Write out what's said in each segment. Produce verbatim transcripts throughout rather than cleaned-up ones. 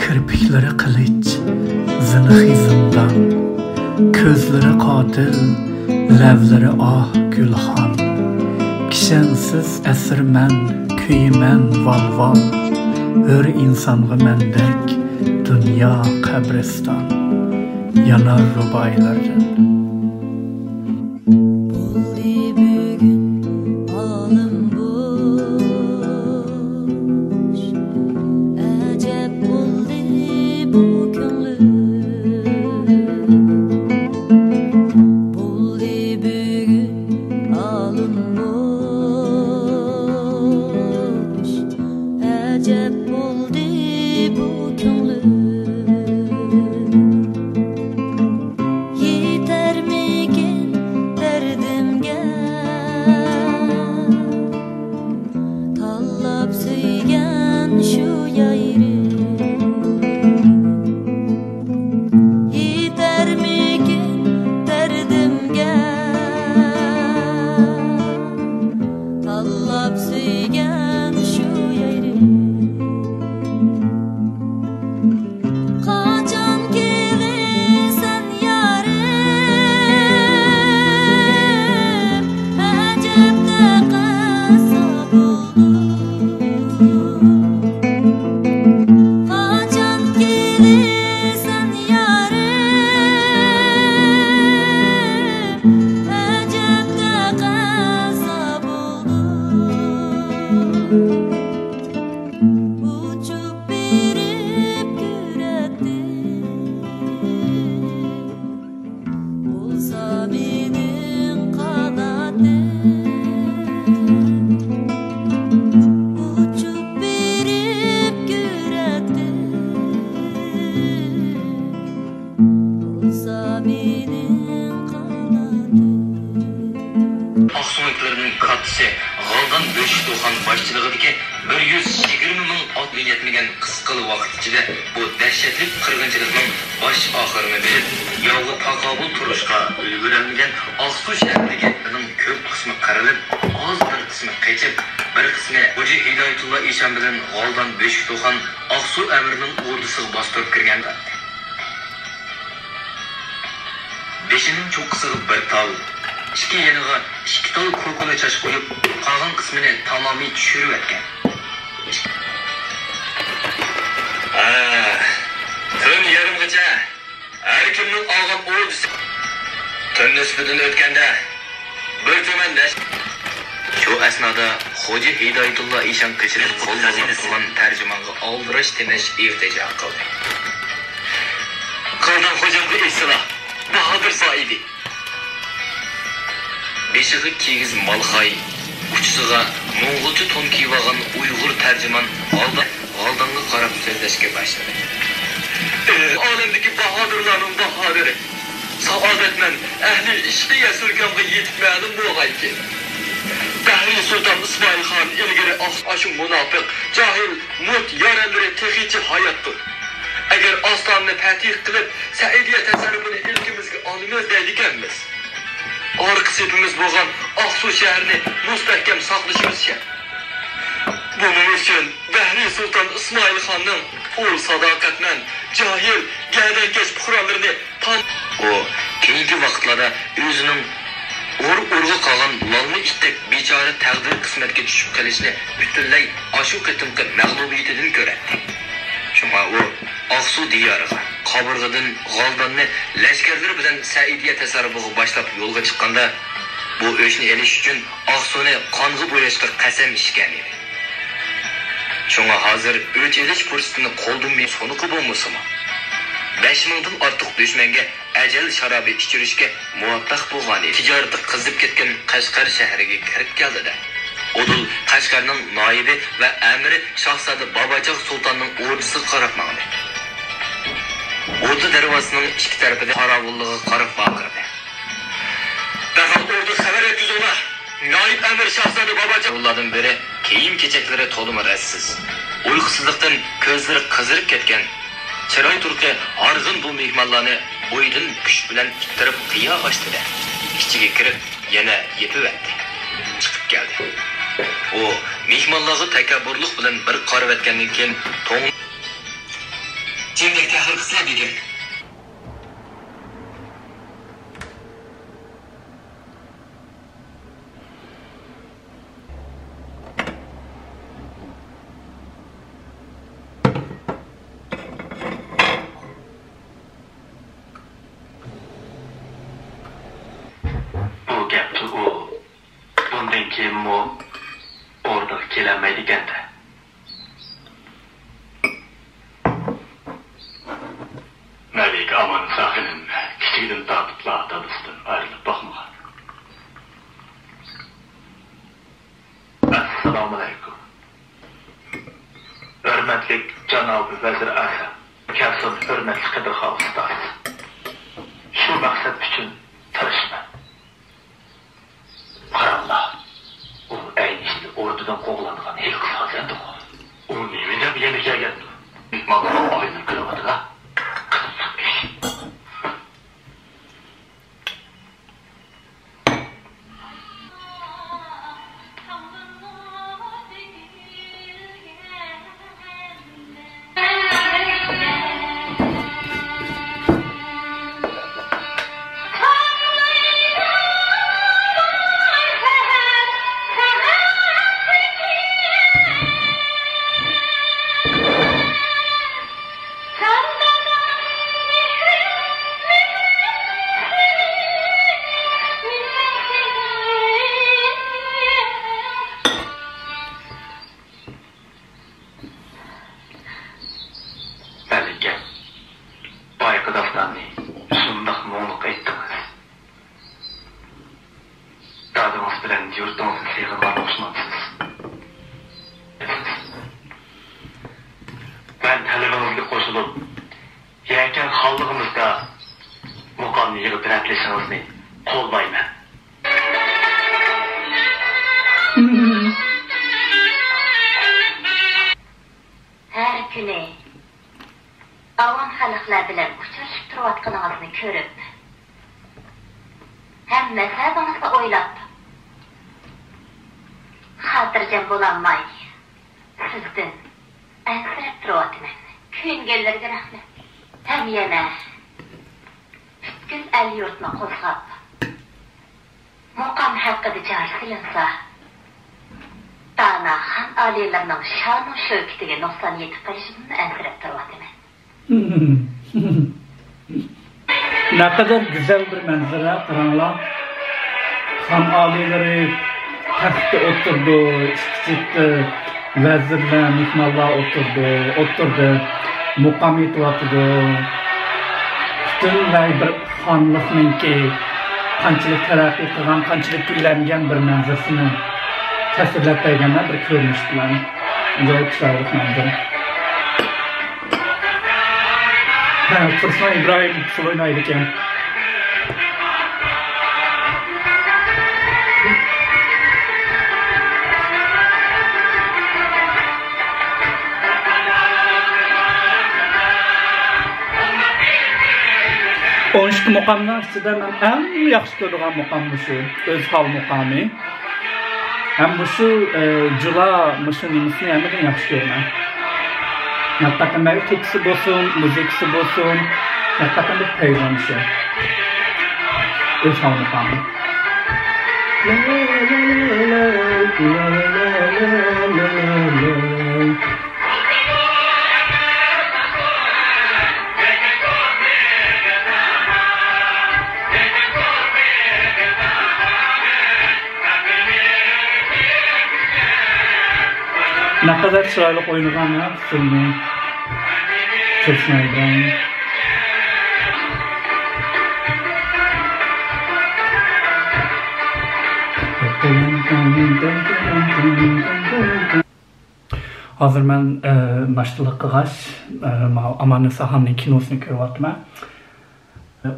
كىرپىكلىرى قىلىچ، زىنىخى زىندان، كۆزلىرى قاتىل، لەۋلىرى ئاھ گۈلخان. كىشەنسىز ئەسىرمەن، كۆيىمەن ۋال-ۋال، ھۆر ئىنسانغا مەندەك دۇنيا قەبرىستان. يانار رۇبائىيلىرىدىن. بولدى بۈگۈن ئالەم بوش، ئەجەب بولدى بۇ كۆڭلۈم. بولدى بۈگۈن ئالەم بوش، ئەجەب بولدى بۇ كۆڭلۈم. يېتەرمىكىن دەردىمگە تاللاپ سۆيگەن شۇ يايرىم؟ يېتەرمىكىن دەردىمگە تاللاپ سۆيگەن شۇ يايرىم؟ قاچان كېلىسەن يارىم، ئەجەب تەقەززا بولدۇم. قاچان كېلىسەن يارىم، ئەجەب تەقەززا بولدۇم. ئۇچۇپ بېرىپ كۆرەتتىم، بولسا مېنىڭ قاناتىم. ئۇچۇپ بېرىپ كۆرەتتىم، بولسا مېنىڭ قاناتىم. ئاقسۆڭەكلەرنىڭ كاتتىسى غالدان بۆشۈكتوخان باشچىلىقىدىكى بىر يۈز يىگىرمە مىڭ ئات يەتمىگەن قىسقىلا ۋاقىت ئىچىدە بۇ دەھشەتلىك قىرغىنچىلىقنىڭ باش ئاخىرىنى بىلىپ، ياۋغا تاقابىل تۇرۇشقا ئۈلگۈرەلمىگەن ئاقسۇ شەھىرىدىكى ئۇنىڭ كۆپ قىسمى قىرىلىپ، ئاز بىر قىسمى قېچىپ، بىر قىسمى خوجا ھىدايەتۇللا ئىشان بىلەن غالدان بۆشۈكتوخان ئاقسۇ ئەمىرىنىڭ ئوردىسىغا باستۇرۇپ كىرگەن. بېشىنىڭ چوققىسىغا بىر تال، ئىككى يېنىغا ئىككى تال كوكۇلا چاچ قويۇپ، قالغان قىسمىنى تامامىي چۈشۈرۈۋەتكەن. ھە، تۈن يېرىمغىچە ھەر كىمنىڭ ئالغان ئوردىسى. تۈن نىسپىدىن ئۆتكەندە، بىر تۈمەن لەش-، شۇ ئەسنادا خوجا ھىدايەتۇللا ئىشان قېچىرىپ قول بوغۇپ تۇرغان تەرجىمانغا ئالدىراش تىنىش ئىلتىجا قىلدى. قالدان خوجامغا ئېيتسىلا، باھادىر سائىدى. بېشىغا كىگىز مالخاي، ئۇچىسىغا موڭغۇلچە تون كىيىۋالغان ئۇيغۇر تەرجىمان غالدان، غالدانغا قاراپ سۆزلەشكە باشلىدى. ئى، ئالەمدىكى باھادىرلارنىڭ باھادىرى! سائادەتمەن ئەھلى ئىشقىيە سۈركەمغا يېتىپ مەلۇم بولغايكى، بەھرى سۇلتان ئىسمائىل خان ئىلگىرى ئاق-، ئاشۇ مۇناپىق، جاھىل، مۇت يارەنلىرى تېخىچە ھاياتتۇر. ئەگەر ئاستانىنى پەتھى قىلىپ، سەئىدىيە تەسەررۇپىنى ئىلكىمىزگە ئالىمىز دەيدىكەنمىز، ئارقا سېپىمىز بولغان ئاقسۇ شەھىرىنى مۇستەھكەم ساقلىشىمىز شەرت. بۇنىڭ ئۈچۈن بەھرى سۇلتان ئىسمائىل خاننىڭ ئۇ ساداقەتمەن، جاھىل، گەدەنكەش پۇقرالىرىنى تان- ئۇ كېيىنكى ۋاقىتلاردا ئۆزىنىڭ ئۇر-ئۇرغا قالغان لالما ئىتتەك بىچارە تەقدىر قىسمەتكە چۈشۈپ قېلىشىنى پۈتۈنلەي ئاشۇ قېتىمقى مەغلۇبىيىتىدىن كۆرەتتى. شۇڭا ئۇ ئاقسۇ دىيارىغا، قابىرغىدىن غالداننى لەشكەرلىرى بىلەن سەئىدىيە تەسەررۇپىغا باشلاپ يولغا چىققاندا، بۇ ئۆچنى ئېلىش ئۈچۈن ئاقسۇنى قانغا بوياشقا قەسەم ئىچكەن ئىدى. شۇڭا ھازىر ئۆچ ئېلىش پۇرسىتىنى قولدىن بېرىپ سۇنۇقى بولمىسىمۇ، بەش مىڭدىن ئارتۇق دۈشمەنگە ئەجەل شارابى ئىچۈرۈشكە مۇۋەپپەق بولغان ئىدى. تىجارىتى قىزىپ كەتكەن قەشقەر شەھىرىگە كىرىپ كەلدى-دە، ئۇدۇل قەشقەرنىڭ نايىبى ۋە ئەمىرى شاھزادە باباجان سۇلتاننىڭ ئوردىسىغا قاراپ ماڭدى. ئوردا دەرۋازىسىنىڭ ئىككى تەرىپىدە قاراۋۇللىرىغا قاراپ ۋارقىرىدى. دەرھال ئوردىغا خەۋەر يەتكۈزۈڭلار! نايىب ئەمىر شاھزادە باباجان! ئۇلاردىن بىرى كىيىم-كېچەكلىرى تولىمۇ رەتسىز. ئۇيقۇسىزلىقتىن كۆزلىرى قىزىرىپ كەتكەن، چىراي تۇرقى ھارغىن بۇ مېھمانلارنى بويىدىن كۈچ بىلەن ئىتتىرىپ قىيا ئاشتى-دە، ئىچىگە كىرىپ يەنە يېپىۋەتتى. چىقىپ كەلدى. ئۇ مېھمانلارغا تەكەببۇرلۇق بىلەن بىر قارىۋەتكەندىن كېيىن توڭ. جىملىك تەھرىر قىلسىلا دېگەن. بۇ گەپتۇ ئۇ. بۇندىن كېيىنمۇ ئوردىغا كېلەلمەيدىكەن-دە. مەلىكە ئاماننىسا خېنىم كىچىكىدىن تارتىپلا دادىسىدىن ئايرىلىپ باقمىغان. ئەسسالامۇئەلەيكۇم. ھۆرمەتلىك جانابىي ۋەزىر ئەزەم، كەلسۇن ھۆرمەتلىك قېدىرخان ئۇستاز. شۇ مەقسەت ئۈچۈن تىرىشىمەن. قاراڭلار، ئۇ ئەينى ئىچىدە ئوردىدىن قوغلانغان ھېلىقى سازەندىغۇ. ئۇ نېمە دەپ يەنە كەلگەندۇ؟ مېھمانلارغا ئايلىنىپ كېلىۋاتىدۇ. قىزىق ئىش. مەلىكە، بايىقى داستاننى شۇنداق مۇڭلۇق ئېيتتىڭىز. دادىڭىز بىلەن يۇرتىڭىزنى سېغىنغان ئوخشىمامسىز؟ مەن تەلىپىڭىزگە قوشۇلۇپ، يەكەن خانلىقىمىزدا مۇقامنى يىغىپ رەتلىشىڭىزنى قوللايمەن. ھەر كۈنى ئاۋام خەلقلەر بىلەن ئۇچرىشىپ تۇرۇۋاتقىنىڭىزنى كۆرۈپ، ھەم مەزھەبىڭىزنى ئويلاپ، خاتىرجەم بولالماي، سىزدىن ئەنسىرەپ تۇرۇۋاتىمەن. كۆيۈنگەنلەرگە رەھمەت. ھەم يەنە پۈتكۈل ئەل-يۇرتنى قوزغاپ، مۇقام ھەققىدە جار سېلىنسا، دانا خان ئالىيلىرىنىڭ شانۇ شۆھرىتىگە نۇقسان يېتىپ قېلىشىدىن ئەنسىرەپ تۇرۇۋاتىمەن. نەقەدەر گۈزەل بىر مەنزىرە، قاراڭلار. خان ئالىيلىرى تەختتە ئولتۇرىدۇ، ئىككى چېتىدە ۋەزىرلەر، مېھمانلار ئولتۇرىدۇ، ئولتۇردى، مۇقام ئېيتىۋاتىدۇ. پۈتۈنلەي بىر خانلىقنىڭكى قانچىلىك تەرەققىي قىلغان، قانچىلىك گۈللەنگەن بىر مەنزىرىسىنى تەسۋىرلەپ بەرگەندە بىر كۆرۈنۈش بىلەن. ئاجايىپ چىرايلىق مەنزىرە. ھە، تۇرسۇن ئىبراھىم ئۇسسۇل ئوينايدىكەن. ئون ئىككى مۇقامنىڭ ئىچىدە مەن ئەڭ ياخشى كۆرىدىغان مۇقام مۇشۇ، ئۆزھال مۇقامى. ھەم مۇشۇ، ئە، جۇلا، مۇشۇ نېمىسىنى ھەممىدىن ياخشى كۆرىمەن. ھەقىقەتەن مەۋھۇپىسى بولسۇن، مۇزىكىسى بولسۇن، ھەقىقەتەن بىر پەيزان شۇ. ئۆزھال مۇقامى. نەقەدەر چىرايلىق ئوينىغان ھە، ئۇسسۇلنى. تۇرسۇن ئىبراھىم. ھازىر مەن، ئە، ناشتىلىق قىلغاچ، ئە، ماۋۇ ئاماننىساخاننىڭ كىنوسىنى كۆرۈۋاتىمەن.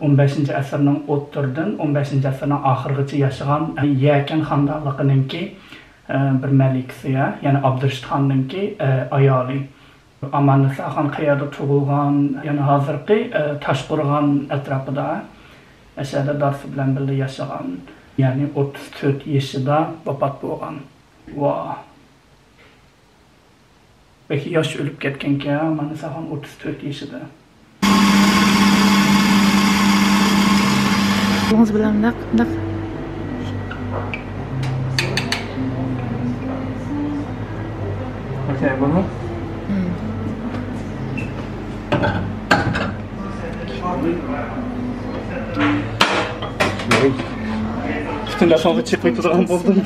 ئون بەشىنچى ئەسىرنىڭ ئوتتۇرىدىن ئون بەشىنچى ئەسىرنىڭ ئاخىرىغىچە ياشىغان يەكەن خانىدانلىقىنىڭكى، ئە، بىر مەلىكىسى، يەنى ئابدۇرېشىت خاننىڭكى، ئە، ئايالى. ئاماننىساخان قەيەردە تۇغۇلغان؟ يەنى ھازىرقى، ئە، تاشقورغان ئەتراپىدا، ئەشەدە دادىسى بىلەن بىللە ياشىغان. يەنى ئوتتۇز تۆت يېشىدا ۋاپات بولغان. ۋا. بەك ياش ئۆلۈپ كەتكەنكەن، ئاماننىساخان ئوتتۇز تۆت يېشىدا. قولىڭىز بىلەن مۇنداق، مۇنداق. ئوكەي، بۇمۇ؟ مم. پۈتۈن نەرسىڭىزنى چېقىۋېتىدىغان بولدۇم.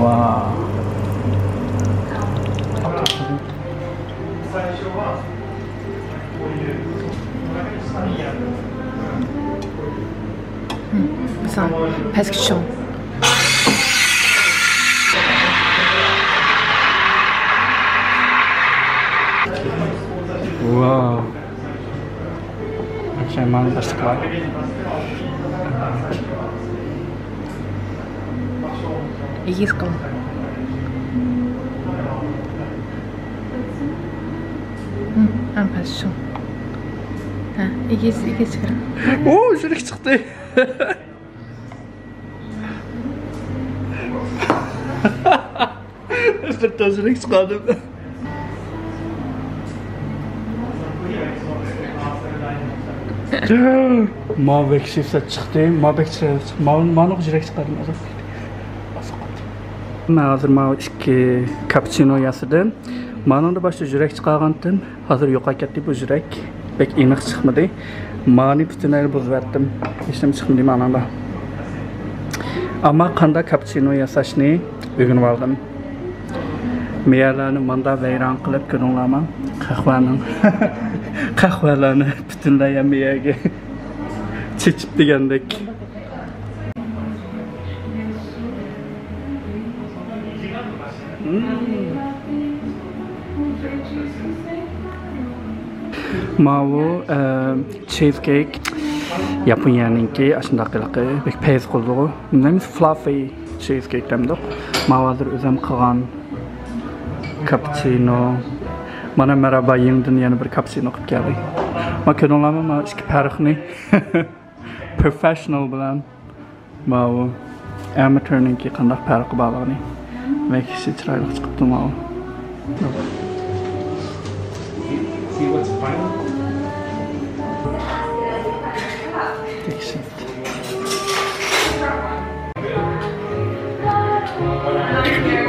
ۋاۋ. ھىم، بىسان پەسكە چۈشۈڭ. ۋاۋ. ئوخشايمەن، باشلىقلار. ئېگىز قىل. ھىم، ھەم پەس شۇ. ھە، ئېگىز، ئېگىز چىقىرىڭ. ئو، يۈرەك چىقتى. بىر تازىلىق چىقاردىم. ما بەك سېسىت چىقتى، ما بەك سېسىت. ما، مانىغا يۈرەك چىقاردىم ھازىر. مەن ھازىر ماۋۇ ئىككى كاپچىنو ياسىدىم. مانىڭدا باشتا يۈرەك چىقارغانتىم. ھازىر يوقاپ كەتتى بۇ يۈرەك. بەك ئېنىق چىقمىدى. مانى پۈتۈنلەي بۇزۇۋەتتىم. ھېچنېمە چىقمىدى مانىڭدا. ئەمما قانداق كاپچىنو ياساشنى ئۆگىنىۋالدىم. مېيەرلەرنى ماندا ۋەيران قىلىپ كۆردۈڭلارمۇ؟ قەھۋەنىڭ، قەھۋەلەرنى پۈتۈنلەي ھەممە يەرگە چېچىپ دېگەندەك. ماۋۇ، ئە، چىز كېيك. ياپونىيەنىڭكى ئاشۇنداق ھېلىقى بەك پەيز قىلىدىغۇ. نېمىسى فلاففى چىز كېيك دەمدۇق. ماۋۇ ھازىر ئۆزۈم قىلغان كاپچىنو. مانا مەرھابا يېڭىدىن يەنە بىر كاپچىنو قىلىپ كەلدى. ما كۆردۈڭلارمۇ ما ئىككى پەرقنى؟ پروفېشنال بىلەن ماۋۇ ئاماتورنىڭكى قانداق پەرقى بارلىقىنى. ۋەھشىي چىرايلىق چىقىپتۇ ماۋۇ.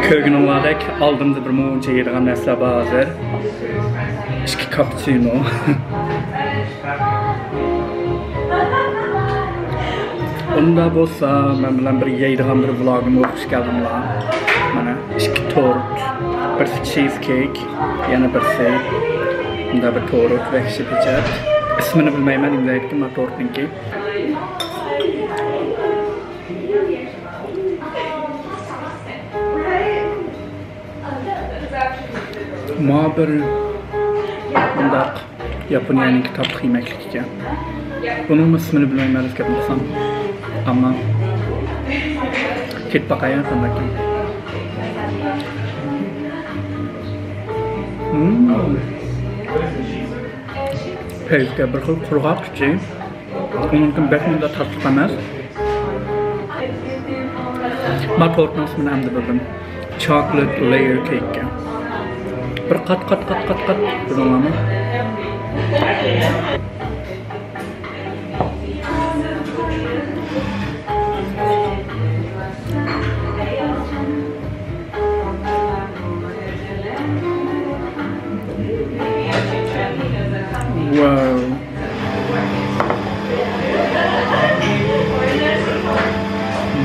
كۆرگىنىڭلاردەك ئالدىمدا بىر مۇنچە يەيدىغان نەرسىلەر بار ھازىر. ئىككى كاپچىنو. ئۇنداق بولسا، مەن بىلەن بىر يەيدىغان بىر ۋلوگىمغا خۇش كەلدىڭلار. مانا، ئىككى تورت، بىرسى چىز كېيك، يەنە بىرسى مۇنداق بىر تورت، ۋەھشىي پېچەت. ئىسمىنى بىلمەيمەن، نېمە دەيدىكىن، مانا تورتنىڭكى. ما بىر مۇنداق ياپونىيەنىڭكى تاتلىق يېمەكلىك ئىكەن. بۇنىڭمۇ ئىسمىنى بىلمەيمەن، رەسكەپ قىلسام. ئەمما كېتىپ باقايلى قانداقكەن. مم. پەيزىكە بىر خىل قۇرغاق ئىچى. ئۇنىڭكى بەك مۇنداق تاتلىق ئەمەس. ما تورتنىڭ ئىسمىنى ئەمدى بىلدىم. چاكلېت لېيېر كېيك. بىر قات، قات، قات، قات، قات. بىلدىڭلارمۇ؟ Wow.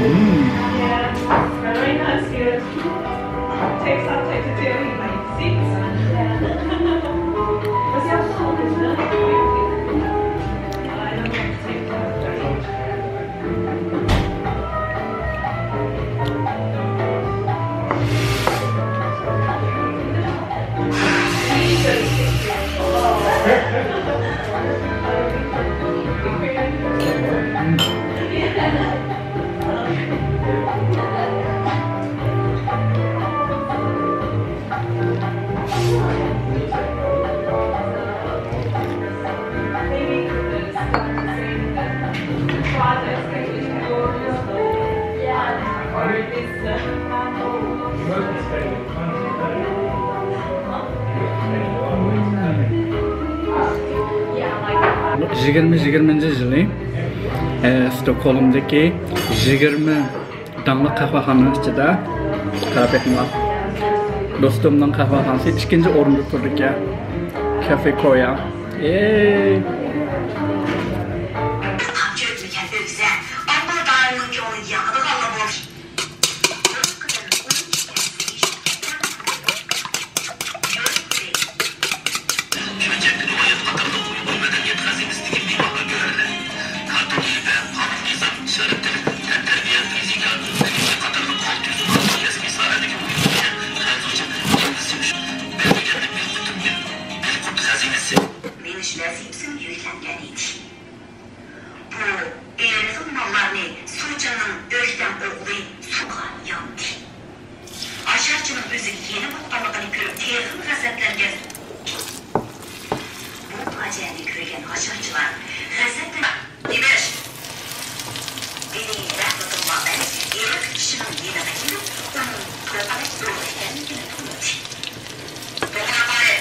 Mm. يىگىرمە يىگىرمىنچى يىلى، ئە، ستوكھولمدىكى يىگىرمە داڭلىق قەھۋەخانىنىڭ ئىچىدە، قاراپ بېقىڭلار. دوستۇمنىڭ قەھۋەخانىسى ئىككىنچى ئورۇندا تۇرىدىكەن. كافې كويا. ئېي. كۆچەك رىۋايەت قاتارلىق ئۇيغۇر مەدەنىيەت خەزىنىسىدىكى بىباھا گۆھەرلەر. كارتون ئېلىپبە، قانۇن-نىزام، شەرتلىك، تەنتەربىيە، فىزىكا، ئىلىم قاتارلىق ئالتە يۈز ئون كەسپىي ساھەدىكى ئۇيغۇرچە، خەنزۇچە، ئىنگلىزچە ئۈچ بىر دېگەنلىك بىر قۇت، بىر، بىر قۇت خەزىنىسى. مېڭىش ۋەزىپىسىمۇ يۈكلەنگەن ئىدى. بۇ ئېغىر ماللارنى سۇچىننىڭ ئۆكتەم ئوغلى سۇغا ياندى. ئاشارچىنىڭ ئۆزىگە يېنىۋاتقانلىقىنى كۆرۈپ، تېخىمۇ غەزەپلەنگەن. بۇ پاجىئەنى كۆرگەن ئاشارچىلار غەزەپلىنىپ، نېمە ئىش؟ دېدى رەھمىتۇللا بەگ ھېلىقى كىشىنىڭ يېنىغا كېلىپ، ئۇنىڭ توقىماچ ئوغلى ئىكەنلىكىنى تونۇدى. توغرا قارى،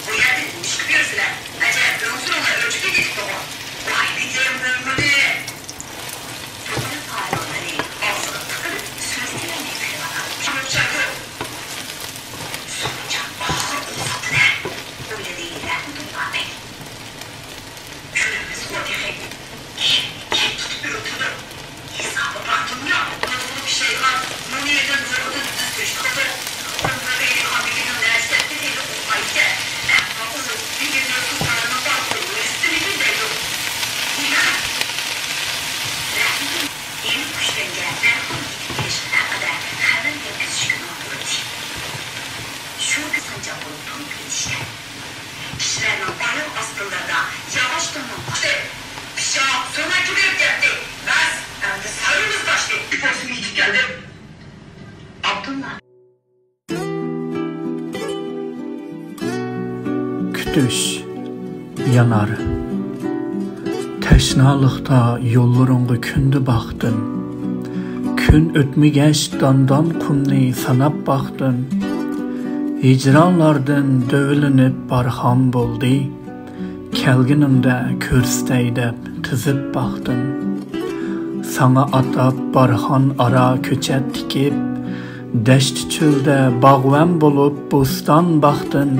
بۇ يەردە نېمە ئىش قىلىپ يۈرىسىلەر؟ ئەجەب، ئۆڭسۈرۈڭلار ئۆچۈپ كېتىپتىغۇ. ۋاي، بىتەم بولمىدى. توغرا پالانلىرى ئاغزىغا تىقىلىپ، سۆزلىيەلمەي قېلىۋاتاتتى. شۇنچە يوق. سۇنچە ئاخىر ئۇزاتتى-دە، ئويلىدى رەھمىتۇللا بەگ. كۆرىمىزغۇ تېخى. كىم، كىم تۇتۇپ ئۆلتۈردى؟ ھېسابى بار دۇنيا. نۇرغۇنلۇق پىشايغان، مۇنۇ يەردە نۇرغۇنلۇق دۈز كۆچۈپ قالدى. ئۇنىڭغا دەيدىغان بېگىنىڭ نەرسىلەرنى تېخى ئۇقمايدىكەن. ئەمما ئۇ بېگىمنىڭ تۇغقانلىرىنىڭ بار قولىنى ئۈستىمىكىن دەيدۇ. نېمە؟ رەھمىتۇل ئېلىپ كۈچلەنگەن دەرھال يېتىپ كېلىشى ھەققىدە خەۋەر يەتكۈزۈشكە ماڭدۇردى. شۇ كۈن سانجاق بولۇپ تۇرۇپ يېتىشكەن. كىشىلەرنىڭ ئاياغ ئاستىلىرىدا ياغاچ تۇڭنىڭ قۇتى، پىشاق، سۆڭەك كۆپىيىپ كەتتى. بەس، ئەمدى سايىمىز تاشتى. پوستىمۇ يېتىپ كەلدى. ئابدۇللا. كۈتۈش يانار. تەشنالىقتا يوللىرىڭغا كۈندە باقتىم. كۈن ئۆتمىگەچ داندان قۇمنى ساناپ باقتىم. ھىجرانلاردىن دۆۋىلىنىپ بارخان بولدى. كەلگىنىڭدە كۆرسىتەي دەپ قىزىپ باقتىم. ساڭا ئاتاپ بارخان ئارا كۆچەت تىكىپ، دەشتى چۆلدە باغۋەن بولۇپ بوستان باقتىم.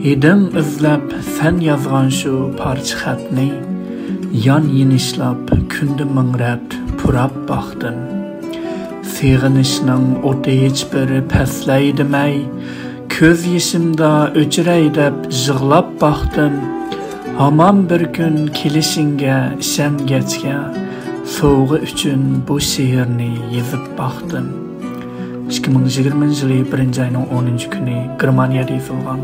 ھىدىڭ ئىزلەپ سەن يازغان شۇ پارچە خەتنى، يان يېنىشلاپ كۈندە مىڭرەپ پۇراپ باقتىم. سېغىنىشنىڭ ئوتى ھېچبىر پەسلەيدىمەي، كۆز يېشىمدا ئۆچۈرەي دەپ يىغلاپ باقتىم. ھامان بىر كۈن كېلىشىڭگە ئىشەنگەچكە، سوۋغا ئۈچۈن بۇ شېئىرنى يېزىپ باقتىم. ئىككى مىڭ يىگىرمىنچى يىلى بىرىنچى ئاينىڭ ئونىنچى كۈنى گېرمانىيەدە يېزىلغان.